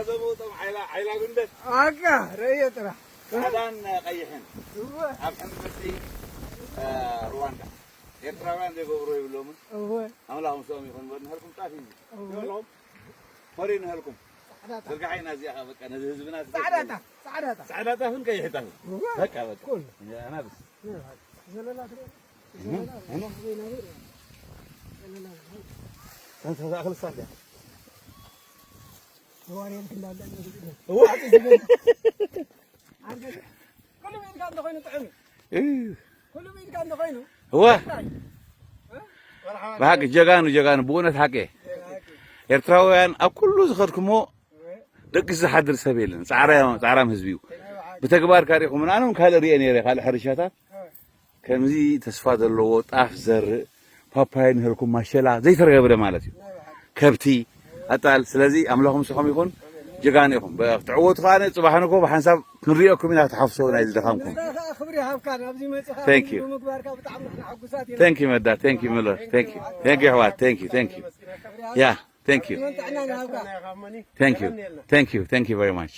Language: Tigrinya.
ዘቦ ጦም ዓይላ ዓይላ ጉንደት ኣካ ረየ ጥራሕ። ጻዕዳን ቀይሕን እወ ኣብ ሕምብርቲ ሩዋንዳ ኤርትራውያን ዘይገብሮ ይብሎምን። እወ ኣምላኽ ምስኦም ይኹን። በል ንህልኩም ጣፍ እዩ እወ ፈሪ ንህልኩም። ጻዕዳ ጣፍ። ዝርግሓ ኢና እዚኣ በቃ ነዚ ህዝብና ጻዕዳ ጣፍ። ጻዕዳ ጣፍ። ጻዕዳ ጣፍን ቀይሕ ጣፍን እወ በቃ በቃ ኩሉ ኣናብስ ዘለላ ትረአ። እህ፣ እህ። እዋ። ብሓቂ ጀጋኑ፣ ጀጋኑ፣ ብእውነት ሓቂ። ኤርትራውያን ኣብ ኩሉ ዝኸድኩሞ ደቂ ዝሓድር ሰብ የለን። ጻዕራ-፣ ጻዕራም ህዝቢ እዩ። ብተግባር ካሪኹም፣ ኣነ እውን ካልእ ሪኤ ነይረ፣ ካልእ ሕርሻታት። ከምዚ ተስፋ ዘለዎ ጣፍ ዘርእ፣ ፓፓየ ንህልኩም ማሸላ ዘይተረገብረ ማለት እዩ። ከብቲ፣ ኣጣል። ስለዚ ኣምላኽ ምሳኹም ይኹን። ጀጋኑ ኢኹም። ብ-፣ ትዕወቱ ከኣ ጽባሕ ንግሆ ብሓንሳብ ክንሪኦኩም ኢና፣ ክትሓፍሶ ናይ ዝደኻምኩም። ንስኻ ከኣ ክብሪ ይሃብካ፣ ናብዚ መጺኻ Thank you። ብምግባርካ ብጣዕሚ ንሕና ሕጉሳት ኢና። Thank you መዳ፣ thank you ምለር፣ thank you፣ thank you ኣሕዋት፣ thank you፣ thank you። ክብሪ ይሃብካ። Yeah, thank you። ጥዕናን ይሃብካ። Thank you፣ thank you፣ thank you very much።